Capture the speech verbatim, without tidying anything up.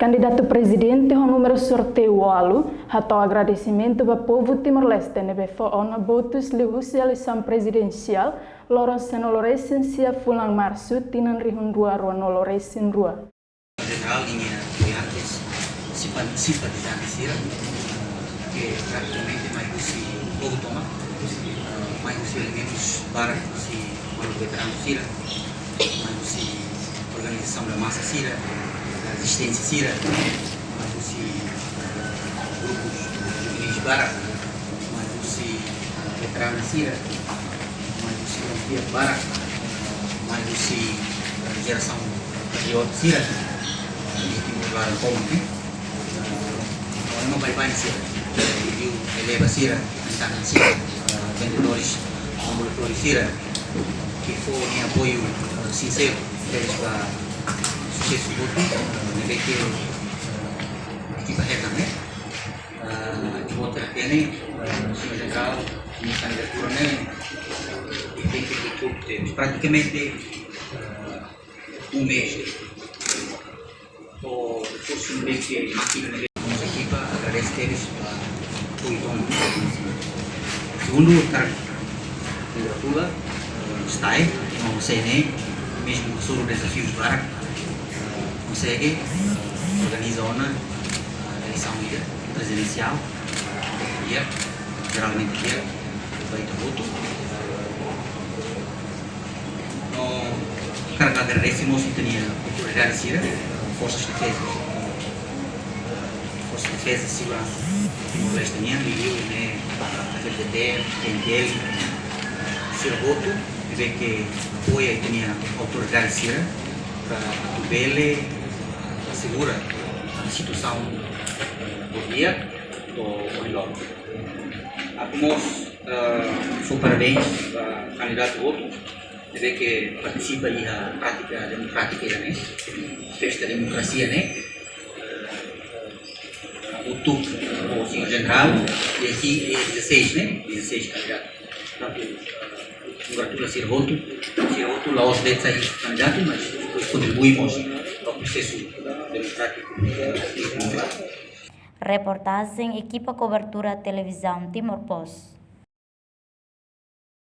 Kandidatu prezidente ho númeru sorteiu ualu hato'o agradesimentu ba povu Timor-Leste ne'ebé fó ona votus liuhusi eleisaun prezidensiál loron sanulu-resin-sia fulan Marsu tinan rihun rua rua-nulu-resin-rua. Jenerál, nia apoiantes, simpa-, simpatizante sira, ke pratikamente mai husi povu tomak, mai husi elementus barak husi maluk veteranu sira, mai husi organizasaun da masa sira, da rezisténsia sira, mai husi, eh, grupus juvenis barak, mai husi, eh, veteranu sira, mai husi fiar barak, mai husi, eh, jerasaun patriótika sira, eh, di Timor laran tomak, eh, no ema baibain sira, eh, liuliu eleva sira, tantan sira, eh, vendedores ambulatores sira, ke fó nia apoiu, eh, sinseru, depois ba susesu boot, eh, ne'ebé ke, eh, ekipa hetan ne'e. Eh, ita-boot hatene, eh, señór jenerál, nia kandidatura ne'e, eh, tenke tutup, eh, pratikamente, eh, um mês. Ho esforsu ne'ebé ke mákina ne'ebé, nossa ekipa agradese tebes ba apoiu tomak. Segundu, hakarak kongratula, eh, STAE, no C N E, mezmu hasoru dezafius barak, eh, konsege, eh, organiza ona, eh, eleisaun ida prezidensiál, eh, di'ak, jeralmente di'ak, ba ita hotu. No hakarak agradese mós ita-nia autoridade sira, Forsas Defeza, Forsas Defeza, Seguransa Timor-Leste nian, liuliu ne'e, ah, F L T T, T N T L, sira hotu, ne'ebé ke apoia ita-nia autoridade sira, para atu bele, ah, asegura, ah, situasaun, ah, boot di'ak to'o ohin loron. Ha'u mós, ah, fó parabéns ba kandidatu hotu, ne'ebé ke partisipa iha prátika demokrátika ida-ne'e, festa demokrasia ne'e, eh, hamutuk ho señór jenerál, i aqui é dezasseis, né? Dezasseis kandidatu. Portantu, eh, kongratula sira hotu, sira hotu la'ós de'it sai kandidatu, mas depois kontribui mós ba prosesu demokrátiku, eh, i demokratiku. Reportajen ekipa kobertura Televizaun Timor Post.